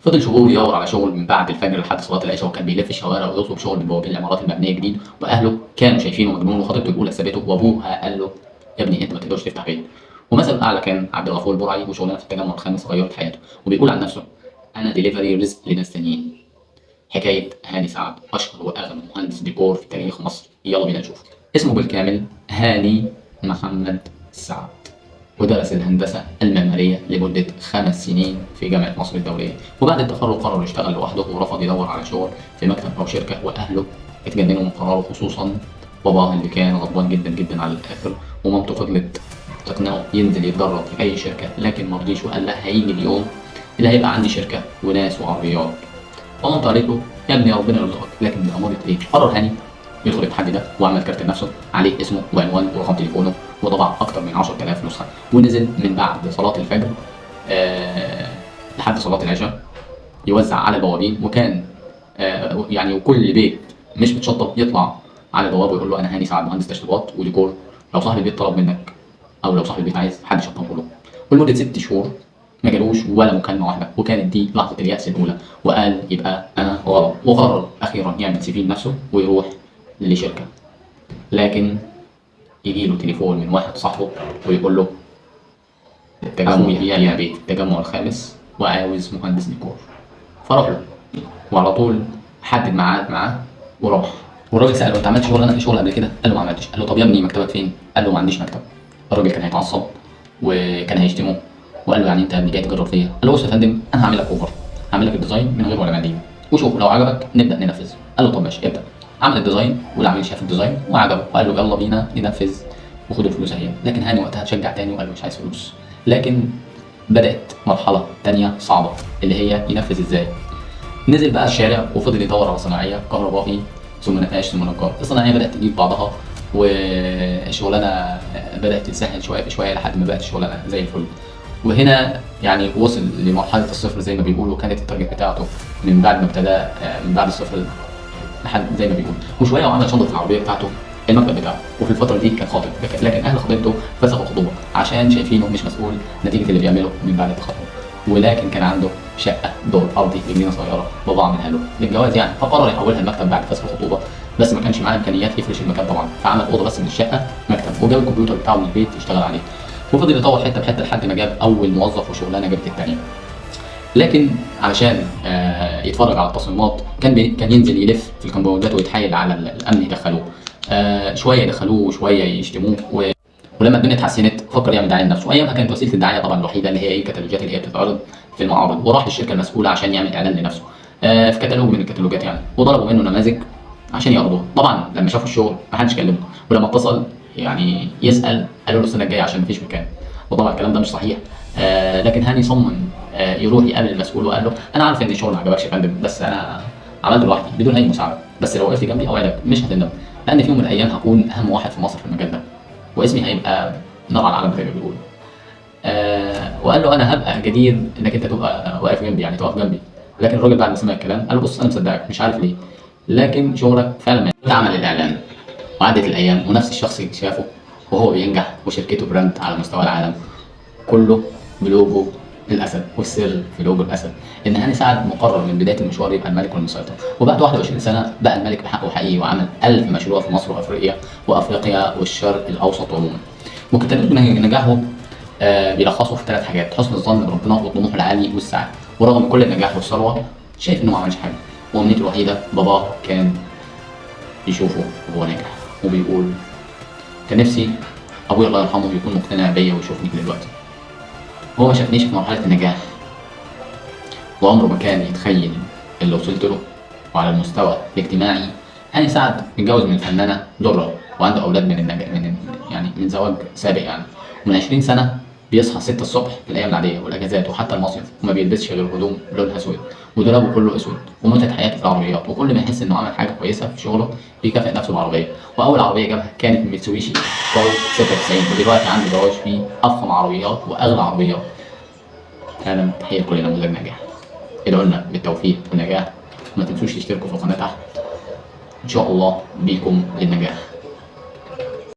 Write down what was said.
فضل شهور يدور على شغل من بعد الفجر لحد صلاة العشاء، وكان بيلف الشوارع ويطلب شغل من بوابين العمارات المبنية جديد، واهله كانوا شايفينه مجنون، وخطيبته الاولى سابته، وابوها قال له يا ابني انت ما تقدرش تفتح بيت. ومثله الاعلى كان عبد الغفور البرعي، وشغلانه في التجمع الخامس غيرت حياته، وبيقول عن نفسه انا ديليفري رزق لناس تانيين. حكاية هاني سعد، اشهر واغنى مهندس ديكور في تاريخ مصر. يلا بينا نشوف. اسمه بالكامل هاني محمد سعد، ودرس الهندسة المعمارية لمدة 5 سنين في جامعة مصر الدولية، وبعد التخرج قرر يشتغل لوحده ورفض يدور على شغل في مكتب أو شركة، وأهله اتجننوا من قراره، خصوصا باباه اللي كان غضبان جدا جدا على الآخر، ومامته فضلت تقنعه ينزل يتدرب في أي شركة، لكن مرضيش وقال لها هيجي اليوم اللي هيبقى عندي شركة وناس وعربيات. فمامته قالت له يا ابني ربنا يرزقك، لكن بأمارة إيه؟ قرر هاني يدخل التحدي ده، وعمل كارت لنفسه عليه اسمه وعنوانه ورقم تليفونه، وطبع اكتر من 10,000 نسخه، ونزل من بعد صلاة الفجر لحد صلاة العشاء يوزع على البوابين، وكان يعني وكل بيت مش متشطب يطلع على البواب ويقول له انا هاني سعد مهندس تشطيبات وديكور، لو صاحب البيت طلب منك او لو صاحب البيت عايز حد يشطبه له. ولمده 6 شهور ما جالوش ولا مكالمة واحدة، وكانت دي لحظة اليأس الاولى، وقال يبقى انا غلط، وقرر اخيرا يعمل CV لنفسه ويروح لشركة. لكن يجي له تليفون من واحد صاحبه ويقول له التجمع بيبيع بيت التجمع الخامس وعاوز مهندس ديكور. فراح له وعلى طول حدد ميعاد معاه وراح. والراجل سأله انت عملت شغل انا شغل قبل كده؟ قال له ما عملتش. قال له طب يا ابني مكتبك فين؟ قال له ما عنديش مكتب. الراجل كان هيتعصب وكان هيشتمه، وقال له يعني انت يا ابني جاي تجرب فيا؟ قال له بص يا فندم انا هعمل لك offer، هعمل لك ال design من غير ولا مليم، وشوف لو عجبك نبدا ننفذ. قال له طب ماشي ابدا. عمل ال design والعميل شاف ال design وعجبه وقال له يلا بينا ننفذ وخد الفلوس اهي. لكن هاني وقتها اتشجع تاني وقال له مش عايز فلوس. لكن بدات مرحلة تانية صعبة اللي هي ينفذ ازاي. نزل بقى الشارع وفضل يدور على صناعية كهربائي ثم نقاش ثم نجار. الصناعية بدات تجيب بعضها والشغلانه بدات تتسهل شوية في شوية لحد ما بقت الشغلانة زي الفل. وهنا يعني وصل لمرحلة الصفر زي ما بيقولوا، كانت ال target بتاعته من بعد ما ابتدى من بعد الصفر لحد زي ما بيقول. وشوية وعمل شنطه العربية بتاعته المكتب بتاعه. وفي الفترة دي كان خاطب، لكن اهل خطيبته فسخوا الخطوبة عشان شايفينه مش مسؤول نتيجة اللي بيعمله من بعد التخرج. ولكن كان عنده شقه دور ارضي بجنينه صغيرة بابا عاملها له للجواز يعني، فقرر يحولها المكتب بعد فسخ الخطوبة، بس ما كانش معاه امكانيات يفرش المكان طبعا، فعمل اوضة بس من الشقة مكتب، وجاب الكمبيوتر بتاعه من البيت يشتغل عليه، وفضل يطور حتة بحته لحد ما جاب اول موظف وشغلانه جابت الثانية. لكن علشان يتفرج على التصميمات كان ينزل يلف في الكومباوندات ويتحايل على الامن يدخلوه، شوية يدخلوه وشوية يشتموه. ولما الدنيا اتحسنت فكر يعمل دعاية لنفسه. ايامها كانت وسيلة الدعاية طبعا الوحيدة اللي هي ايه الكتالوجات اللي هي بتتعرض في المعارض، وراح للشركة المسؤولة عشان يعمل اعلان لنفسه في كتالوج من الكتالوجات يعني، وطلبوا منه نماذج عشان يعرضوها. طبعا لما شافوا الشغل ما حدش كلمة، ولما اتصل يعني يسال قالوا له السنة الجاية عشان مفيش مكان، وطبعا الكلام ده مش صحيح. لكن هاني صمم يروح يقابل المسؤول وقال له انا عارف ان الشغل ما عجبكش يا فندم، بس انا عملته لوحدي بدون اي مساعدة، بس لو وقفت جنبي اوعدك مش هتندم، لان في يوم من الايام هكون اهم واحد في مصر في المجال ده، واسمي هيبقى نار على العالم زي ما بيقولوا. وقال له انا هبقى جدير انك انت تبقى واقف جنبي، يعني تقف جنبي. لكن الراجل بعد ما سمع الكلام قال له بص انا مصدقك مش عارف ليه، لكن شغلك فعلا. عمل الاعلان وعدت الايام ونفس الشخص اللي شافه وهو بينجح وشركته brand على مستوى العالم كله بلوجو الاسد. والسر في لوجو الاسد ان هاني سعد مقرر من بداية المشوار يبقى الملك والمسيطر، وبعد 21 سنة بقى الملك بحقه حقيقي، وعمل 1000 مشروع في مصر وافريقيا والشرق الاوسط عموما. وكتالوج نجاحه بيلخصه في 3 حاجات: حسن الظن بربنا والطموح العالي والسعي. ورغم كل النجاح والثروة شايف انه ما عملش حاجة، وامنيته الوحيدة باباه كان يشوفه وهو ناجح، وبيقول كان نفسي ابويا الله يرحمه يكون مقتنع بيا ويشوفني دلوقتي. هو ما شافنيش في مرحلة النجاح، وعمره ما كان يتخيل اللي وصلت له. وعلى المستوى الاجتماعي هاني سعد متجوز من الفنانة درة، وعنده أولاد من النجاح من يعني من زواج سابق يعني. ومن 20 سنة بيصحى 6 الصبح في الأيام العادية والأجازات وحتى المصيف، وما بيلبسش غير هدوم لونها أسود، ودولابه كله أسود، ومتعة حياته في العربيات، وكل ما يحس إنه عمل حاجة كويسة في شغله بيكافئ نفسه بعربية. وأول عربية جابها كانت ميتسوبيشي كاي 96، ودلوقتي عنده جراج فيه أفخم عربيات وأغلى عربيات. فعلا تحية لكل نموذج ناجح. ادعوا لنا بالتوفيق والنجاح، وما تنسوش تشتركوا في القناة تحت. إن شاء الله بيكم للنجاح.